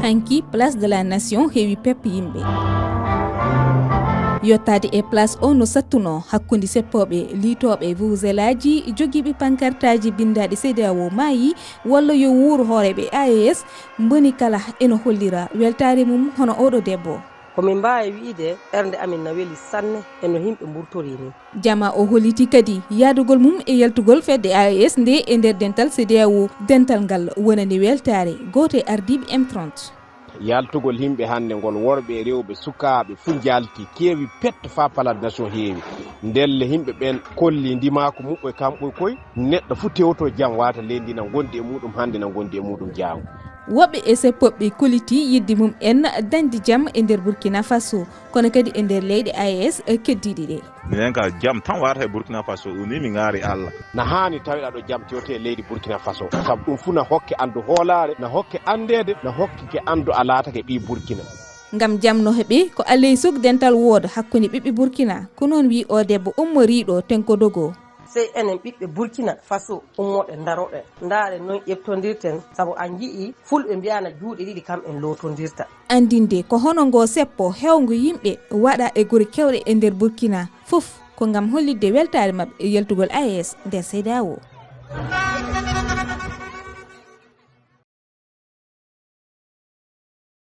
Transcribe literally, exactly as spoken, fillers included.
Anki Place de la Nation heewi pep yimɓe. Yottaade e place o no sattuno hakkunde seppooɓe, liitooɓe vuvuzelaaji, jogiiɓe pankartaaji binndaaɗi C D A O maayi, walla yo wuur hooreeɓe A E S, mboni kala eno hollira weltaare mum hono oɗo debbo. Ko min mbaawi wi'ide, ɓernde amin na weli sanne e no yimɓe mburtori ni. Jama o holliti kadi yaadugol mum e yaltugol fedde A E S nde e nder dental C D A O, dental ngal wonani weltaare gooto e ardiiɓe M trente. Yaltugol yimɓe hannde ngol, worɓe e rewɓe, sukaaɓe, fuu njalti, keewi pet faa Place de la Nation heewi. Ndelle yimɓe ɓen kolli ndimaaku muɓɓoy kamɓoy koy, neɗɗo fuu tewto jam wata leydi na ngondi e muɗum hannde, na ngondi e muɗum jaango. Woɓɓe e seppooɓe kolliti yidde mum en dañde jam e nder Burkina Faso, kono kadi e nder leyɗe A E S keddiiɗe ɗe. Minen ka jam tan wata e Burkina Faso, ɗum ni mi ŋaari Allah. Na haani taweɗaa ɗo jam tewte e leydi Burkina Faso, sabu ɗum fuu na hokke anndu hoolaare, na hokke anndeede, na hokke ke anndu a laatake ɓii Burkina. Ngam jam no heɓe, ko aley suk dental wooda hakkunde ɓiɓɓe Burkina, ko noon wi'i o debbo ummoriiɗo Tenkodogo. Sey enen ɓiɓɓe Burkina Faso ummoɗen ndaroɗen, ndaaren noon ƴeftondirten, sabu a nji'i fulɓe mbi'ana juuɗe ɗiɗi kam en lootondirta. Anndinde ko hono ngo seppo heewngo yimɓe waɗa e gure keewɗe e nder Burkina, fof ko ngam hollitde weltaare maɓɓe e yaltugol A E S nder C D A O.